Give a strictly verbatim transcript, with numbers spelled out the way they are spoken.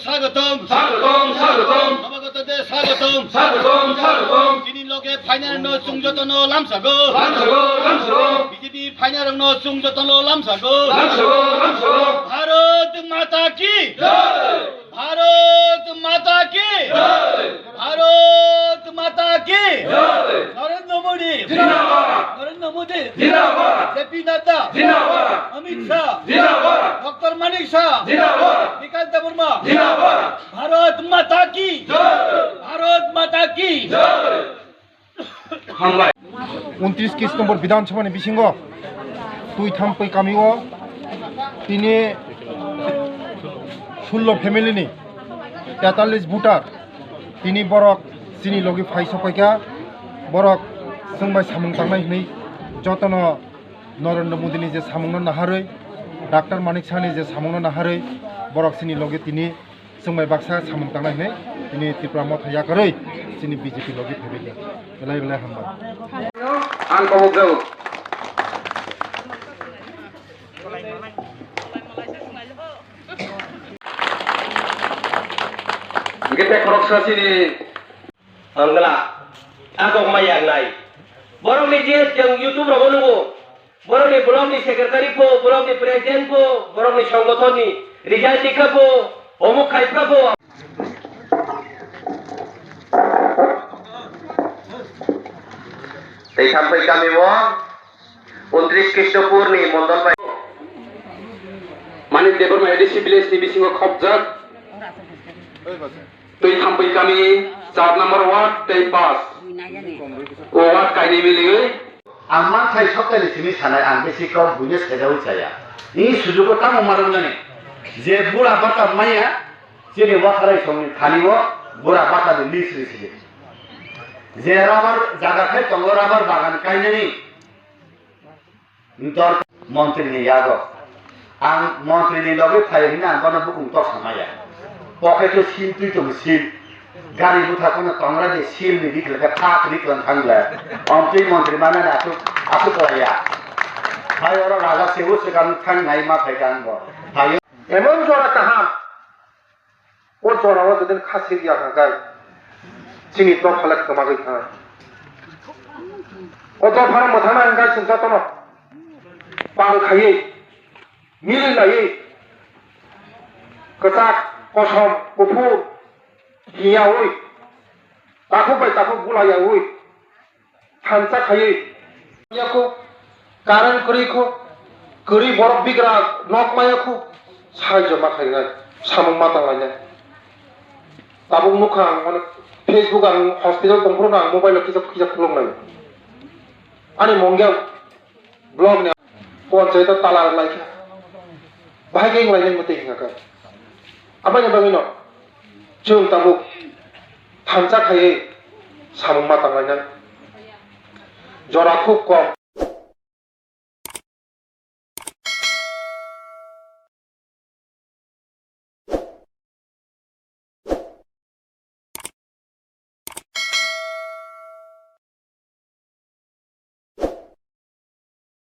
স্বাগতম, স্বাগতম, স্বাগতম। নবাগতদের স্বাগতম, স্বাগতম, স্বাগতম। Chini loge phainarokno chwng jotono lamsago, lamsago, lamsago। B J P phainarokno chwng jotono lamsago, lamsago, lamsago। Bharat Mata ki jai! Bharat Mata ki jai! Bharat Mata ki jai! Narendra Modi! Zindabad! Narendra Modi! Zindabad! J P Nadda! Zindabad! Amit Shah! Zindabad! Doctor Manik Saha! Zindabad! Bikash Debbarma! Zindabad! Bharat Mata ki jai! Bharat Mata ki jai! Hambai. Untris kis nombor Bidhan Sabha ni bisingo Tuithampui kami o tini sullo family ni tetallis voter tini borok chini logi phai sokpaikha, borok chwng bai samung tangnai hwnwi jotono Narendra Modi ni je samung no naharwi, Doctor Manik Saha ni je samung no naharwi borok chini logi tini Chwng bai baksa samung tangnai hwnwi tini Tripura motha yakarwi chini B J P logi phaibaikha. Belai belai hambai. Ang kobok jago. Hingke tei khoroksa chini. Ang gala. Ang kok mai yaknai. Borok ni je chwng YouTube rogo nungo. Borokni blockni secretary pho, borokni president pho, borokni songothonni result rikha pho, omuk khaipha pho. Tei thampai kami o untris Krishnaporni mondol bai. Manik Debbarma A D C village ni bisingo khopjak. Twi thampai kami char number ward tei bus. O ward kainwi miliwi. Ang manthai sokthai ni simi sanai, ang bisi kok buino sejaui chaya. Ni sujugo tamo marwknani. Je bura bata maya, chini watharai songni thani o bura bata ni list risi. Je rubber jaga khai tongo rubber bagan kainani. Dor montri ni yago. Ang montri ni logi phai hwnwi ang bono bukung tok samaya. Pocket o sil twi tongo sil. Gari bwtha kono tongra de sil ni rik lekha thak rik lang thang le. Om twi montri mana na asuk asuk laya. Phai oro raja sebu se kam thang nai ma phai kan bo. Phai emon jora kaham. O jorao jodi kha siriya hwnka khe, chini dopha le kwmagwi thangnai. O dophano mwthangna hwnka khe chwng jotono pal khaiwi, mili laiwi, kwchak, kosom, kuphur, hiyaui, takhuk bai takhuk bulayaui, thansa khaiwi yakhu, current kwrwi khu, kwrwi borok bigra nok maya khu, saijo ma khainai, samung ma tanglainai. Tabuk nukha ang, mane, Facebook ang hospital tongphuru no ang mobile o kisa kisa khulok nai. Ani mungya block ni ponchayat o tala rwlaikha. Bahai khe wnglainai mwtwi hwnka khe. Aboni bagwino chwng tabuk thansa khaiwi samung ma tanglainai. Jora khub kom.